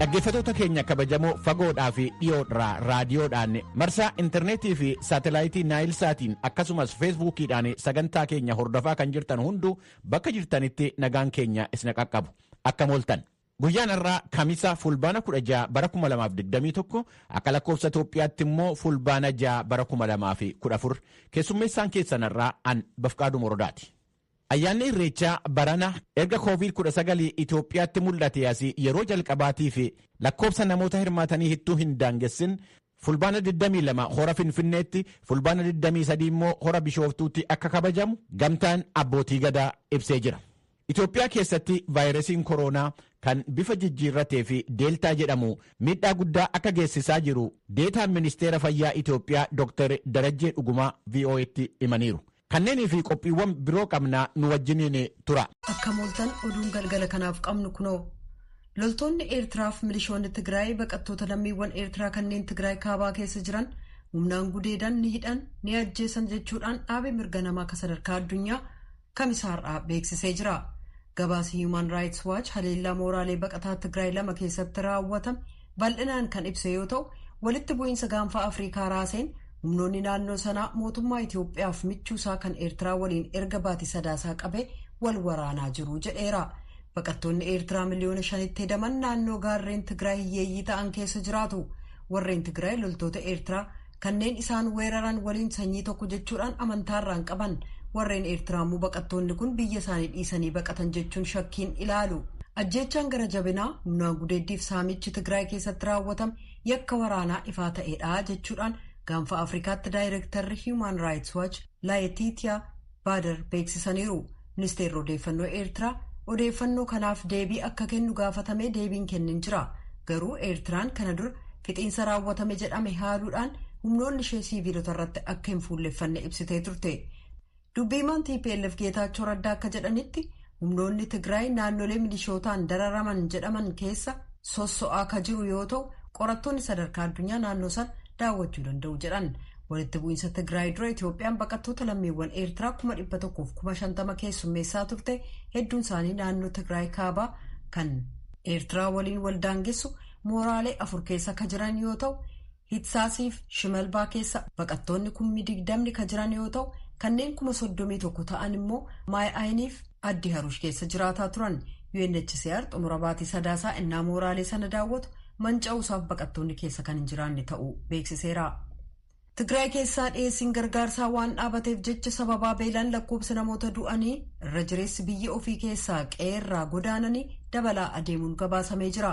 Dhaggeeffatoota keenya kabajamoo fagoodhaa fi dhiyoodhaa raadiyoodhaan marsaa intarneetii fi saatelaayitii Naayilsaatiin akkasumas feesbuukiidhaan sagantaa keenya hordofaa kan jirtan hunduu bakka jirtanitti nagaan keenya isin qaqqabu. Akkam ooltan. Guyyaan har'aa Kamisa, Fulbaana 16 bara 2021, akka lakkoofsa Itoophiyaatti immoo Fulbaana 6 bara 2014. Keessummeessaan keessan har'aa an Bafqaaduu Morodaati. Ayyaanni Irreechaa barana erga Covid-19 Itoophiyaatti mul'ate asii yeroo jalqabaatii fi lakkoofsa namoota hirmaatanii hittuu hin daangessin Fulbaana 22 hora Finfinneetti, Fulbaana 23 immoo hora Bishooftuutti akka kabajamu Gamtaan Abbootii Gadaa ibsee jira. Itoophiyaa keessatti vaayirasiin koronaa kan bifa jijjiirratee fi deeltaa jedhamu miidhaa guddaa akka geessisaa jiru deetaan ministeera fayyaa Itoophiyaa Dr. Darajjee Dhugumaa VOA'tti himaniiru. Kanneenii fi qophiiwwan biroo qabnaa, nu wajjiniin tura. Akkam ooltan. Oduun galgala kanaaf qabnu kunoo. Loltoonni Eertiraaf milishoonni Tigraay baqattoota lammiiwwan Eertiraa kanneen Tigraay kaabaa keessa jiran humnaan gudeedan, ni hidhan, ni ajjeesan jechuudhaan dhaabee mirga namaa akka sadarkaa addunyaa kamisaarraa beeksisee jira. Gabaasi Human Rights Watch haleellaa mooraalee baqataa Tigraay lama keessatti raawwatame bal'inaan kan ibse yoo ta'u, walitti bu'iinsa Gaanfa Afrikaa raaseen humnoonni naannoo sanaa mootummaa Itoophiyaaf michuusaa kan Eertiraa waliin erga baatii Sadaasaa qabee wal waraanaa jiru jedheera. Baqattoonni Eertiraa miliyoona 5tti hedaman naannoo gaarreen Tigraay hiyyeeyyii ta'an keessa jiraatu. Warreen Tigraay loltoota Eertiraa kanneen isaan weeraran waliin sanyii tokko jechuudhaan amantaarraan qaban. Warreen Eertiraa immoo baqattoonni kun biyya isaanii dhiisanii baqatan jechuun shakkiin ilaalu. Ajjeechaan gara jabinaa, humnaan gudeeddiif saamichi Tigraay keessatti raawwatame yakka waraanaa ifaa ta'edha jechuudhaan Gaanfa Afrikaatti daayirektarri Human Rights Watch Laayitiitiyaa Baadar beeksisaniiru. Ministeerri odeeffannoo Eertiraa odeeffannoo kanaaf deebii akka kennu gaafatamee deebiin kennin jira. Garuu Eertiraan kana dura fixiinsa raawwatame jedhame haaluudhaan humnoonni ishee siiviilota irratti akka hin fuulleffanne ibsitee turte. Dubbiimaan TPLF Geetaachoo Raddaa akka jedhanitti, humnoonni Tigraay naannolee milishootaan dararaman jedhaman keessa sosso'aa ka jiru yoo ta'u, qorattoonni sadarkaa addunyaa naannoo sana daawwachuu danda'u jedhan. Walitti bu'iinsa Tigraay dura Itoophiyaan baqattoota lammiiwwan Eertiraa 150,000 keessummeessaa turte. Hedduun isaanii naannoo Tigraay kaabaa kan Eertiraa waliin waldaangessu mooraalee afur keessa ka jiran yoo ta'u, Hitsaasiif Shimalbaa keessa baqattoonni 20,000 ka jiran yoo ta'u, kanneen 31,000 ta'an immoo Maayi'aayiniif Addi Haruush keessa jiraataa turan. UNHCR xumura baatii Sadaasaa innaa mooraalee sana daawwatu manca'uusaaf baqattoonni keessa kan hin jiraanne ta'uu beeksiseera. Tigraay keessaa dhiyeessiin gargaarsaa waan dhaabateef jecha sababaa beelaan lakkoofsa namoota du'anii irra jireessi biyya ofii keessaa qe'eerraa godaananii dabalaa adeemuun gabaasamee jira.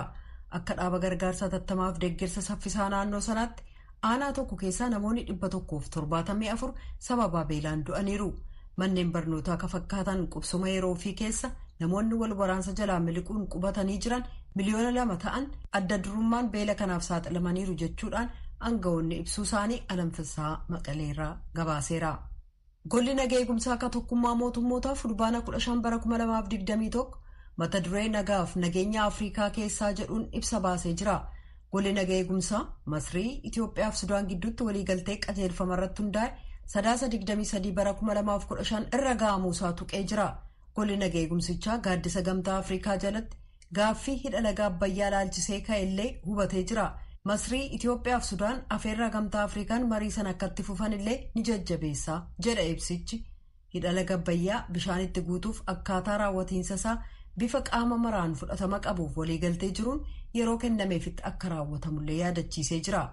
Akka dhaaba gargaarsaa tattamaaf deeggarsa saffisaa naannoo sanaatti, aanaa tokko keessaa namoonni 174 sababaa beelaan du'aniiru. Manneen barnootaa ka fakkaatan qubsuma yeroo ofii keessa namoonni wal waraansa jalaa miliquun qubatanii jiran miliyoona 2 ta'an adda durummaan beela kanaaf saaxilamaniiru jechuudhaan aangawoonni ibsuu isaanii Alamfisaa Maqaleerraa gabaaseera. Golli nagaa eegumsaa akka Tokkummaa Mootummootaa Fulbaana 15 bara 2021 mata duree "Nagaaf nageenya Afrikaa keessaa" jedhuun ibsa baasee jira. Golli nagaa eegumsaa Masrii, Itoophiyaa fi Sudaan gidduutti waliigaltee qajeelfama irratti hundaa'e Sadaasa 23 bara 2015 irra ga'amuusaa tuqee jira. Golli nagaa eegumsichaa gaaddisa Gamtaa Afrikaa jalatti gaaffii hidha laga Abbayyaa laalchisee ka'ellee hubatee jira. Masrii, Itoophiyaa fi Sudaan afeerraa Gamtaa Afrikaan marii sana akkatti fufan illee ni jajjabeessa jedha ibsichi. Hidha laga Abbayyaa bishaanitti guutuuf akkaataa raawwatiinsa isaa bifa qaama maraan fudhatama qabuuf waliigaltee jiruun yeroo kennameefitti akka raawwatamullee yaadachiisee jira.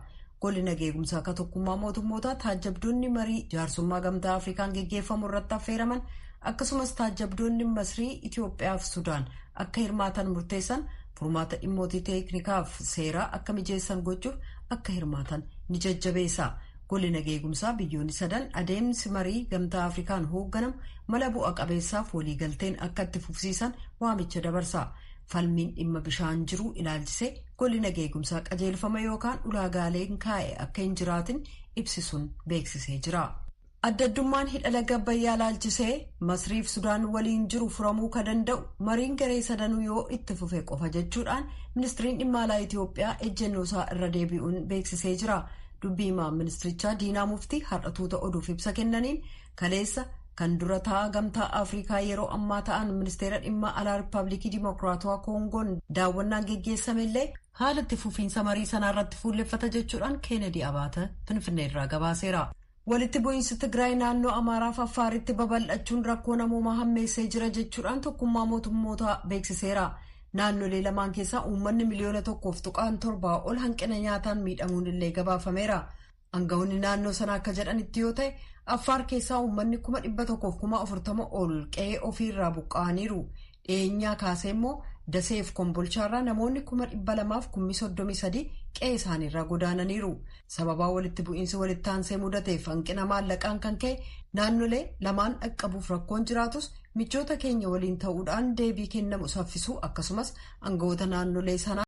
Golli nagaa eegumsaa akka Tokkummaa Mootummootaa taajjabdoonni marii jaarsummaa Gamtaa Afrikaan geggeeffamu irratti affeeraman, akkasumas taajjabdoonni Masrii, Itoophiyaa fi Sudaan akka hirmaatan murteessan, furmaata dhimmootii teeknikaaf seeraa akka mijeessan gochuuf akka hirmaatan ni jajjabeessa. Golli nagaa eegumsaa biyyoonni sadan adeemsi marii Gamtaa Afrikaan hoogganamu mala bu'a qabeessaaf waliigalteen akka itti fufsiisan waamicha dabarsa. Falmiin dhimma bishaan jiru ilaalchisee golli nagaa eegumsaa qajeelfama yookaan ulaagaaleen kaa'e akka hin jiraatin ibsisuun beeksisee jira. Adda addummaan hidha laga Abbayyaa ilaalchisee Masriif Sudaan waliin jiru furamuu ka danda'u mariin garee sadanuu yoo itti fufe qofa jechuudhaan ministiriin dhimma alaa Itoophiyaa ejjennoo isaa irra deebi'uun beeksisee jira. Dubbii himaa ministirichaa Diinaa Muftii har'a tuuta oduuf ibsa kennaniin, kaleessa kan dura ta'a Gamtaa Afrikaa yeroo ammaa ta'an ministeera dhimma alaa Riippaabilikii Dimokiraatawaa Koongoon daawwannaan geggeessame illee haala itti fufiinsa marii sanaa irratti fuulleffata jechuudhaan Keenedi Abaata Finfinnee irraa gabaaseera. Walitti bu'iinsi Tigraay naannoo Amaaraaf Affaaritti babal'achuun rakkoo namoomaa hammeessee jira jechuudhaan tokkummaa mootummootaa beeksiseera. Naannolee lamaan keessaa uummanni miliyoona 1.7 ol hanqina nyaataan miidhamuun illee gabaafameera. Aangawoonni naannoo sana akka jedhanitti yoo ta'e, Affaar keessaa uummanni 140,000 ol qe'ee ofiirraa buqqa'aniiru. Dhiyeenyaa kaasee immoo Daseef Kombolchaarraa namoonni 233,000 qe'ee isaaniirraa godaananiiru. Sababaa walitti bu'iinsi walitti aansee mudateef hanqina maallaqaan kan ka'e naannolee lamaan dhaqqabuuf rakkoon jiraatus, michoota keenya waliin ta'uudhaan deebii kennamu saffisuu akkasumas aangawoota naannolee sanaa